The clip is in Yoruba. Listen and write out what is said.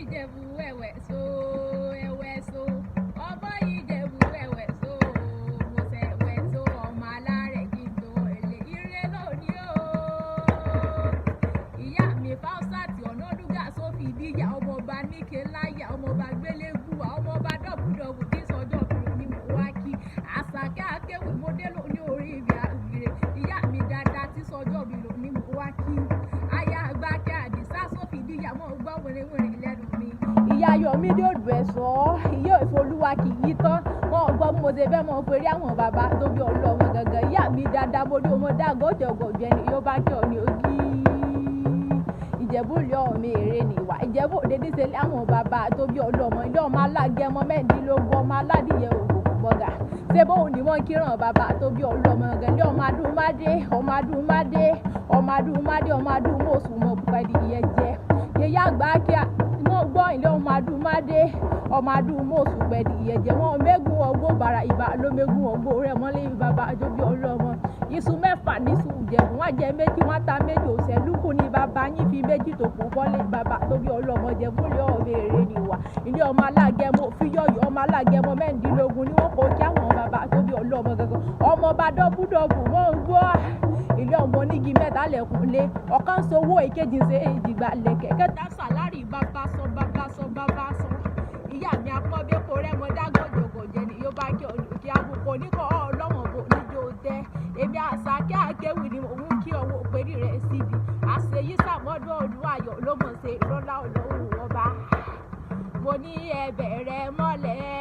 Ìjẹ̀bú ẹ̀wẹ̀ so ẹ̀wẹ̀ so, ọmọ Ìjẹ̀bú ẹ̀wẹ̀ so, mo ṣẹ̀wẹ̀ so, ọmọ alárẹ̀ kí n tó lè ire lónìí o. Ìyá mi Fáúsàtì Ọ̀nàdúgà sófì bíyà, ọmọọba níke láyà, ọmọọba gbélégbùwà, ọmọọba dọ̀bùdọ̀bù tí sọjọ́ bìrì ní mo wá kí. Àṣàkẹ́ akéwì mo dé lóní orí ibi àgbèrè. Ìyá mi dáadáa tí sọjọ́ bìrì ní mo wá kí. Aya àgbàkẹ́ Àdìsá sófì bíyà mọ́ gbọ́ wìrìwìrì lẹ́nu mi. Ìyá Yọ̀mídé òdù ẹ̀sọ́, ìyá ìfolúwa kì í tán. Wọ́n gbọ́ bí mo ṣe fẹ́ mọ̀ pé rí àwọn bàbá tó bí ọlọ́mọ gangan. Ìyá mi dáadáa mo ní ọmọ dágọ́jọ̀gọ̀jọ̀ ẹni yóò bá kí ọ ní ogí. Ìjẹ̀bú ilé ọmọ èrè nìwà. Ìjẹ̀bú òde ní sẹ́lẹ̀ àwọn bàbá tó bí ọlọ́mọ. Ilé ọmọ alágẹmọ mẹ́ẹ̀ẹ́dínlógún, ọmọ aládìyẹ ògùnkùn bọ́gà. Ṣé bóun ni wọ́n kíràn bàbá tó bí ọlọ́mọ gangan. Ilé ọmọ adúmádé, ọmọ adúmádé, ọmọ adúmádé, ọmọ adúmọ̀sùn mọ̀ pẹ̀lú ìyẹn jẹ. Yèyé àgbà kíá wọ́n gbọ́ ilé ọmọ adúmádé, ọmọ adúmọ̀sùn pẹ̀lú ìyẹn jẹ. Wọ́n mẹ́gun ọgbó bàrà ìbà ló mẹ́gun ọgbó rẹ̀ mọ́lé bàbá tó bí ọlọ́mọ. Iṣu mẹ́fà níṣu Ìjẹ̀bú, wọ́n jẹ méjì, wọ́n ta méjì, òṣèlúkù ni bàbá yín fi méjì tó kù bọ́lé bàbá tó bí ọlọ́mọ. Ìjẹ̀bú ilé ọmọ èrè nìwà. Ilé ọmọ alágẹmọ fíyọ̀yọ̀, ọmọ alágẹmọ mẹ́ẹ̀ẹ́dínlógún ni wọ́n kó kí àwọn bàbá tó bí ọlọ́mọ gangan. Ọmọ ọba dọ́búdọ́bù wọ́n ń gbọ́. Ilé ọmọ onígi mẹ́ta lẹ̀kùnlé. Ọ̀kan sowó, èkejì ṣe èjìgbà lẹ̀kẹ̀. Kẹta sàlárì bàbá sọ bàbá sọ bàbá sọ. Ìyá mi apọ́nbépo rẹ́mọ dágọ̀jọ̀gọ̀jẹ̀ ni yóò bá kí olùkí àbùkù oníkọ̀ ọlọ́wọ̀n bò níjó tẹ́. Èmi Àṣàkẹ́ akéwì ni mò ń kí ọwọ́ òpèrí rẹ̀ síbi. Àṣeyí sàmọ́dún ọdún ayọ̀ ló mọ̀ ṣe lọ́lá Ọlọ́run ọba. Mo ní ẹ bẹ̀rẹ̀ mọ́lẹ̀.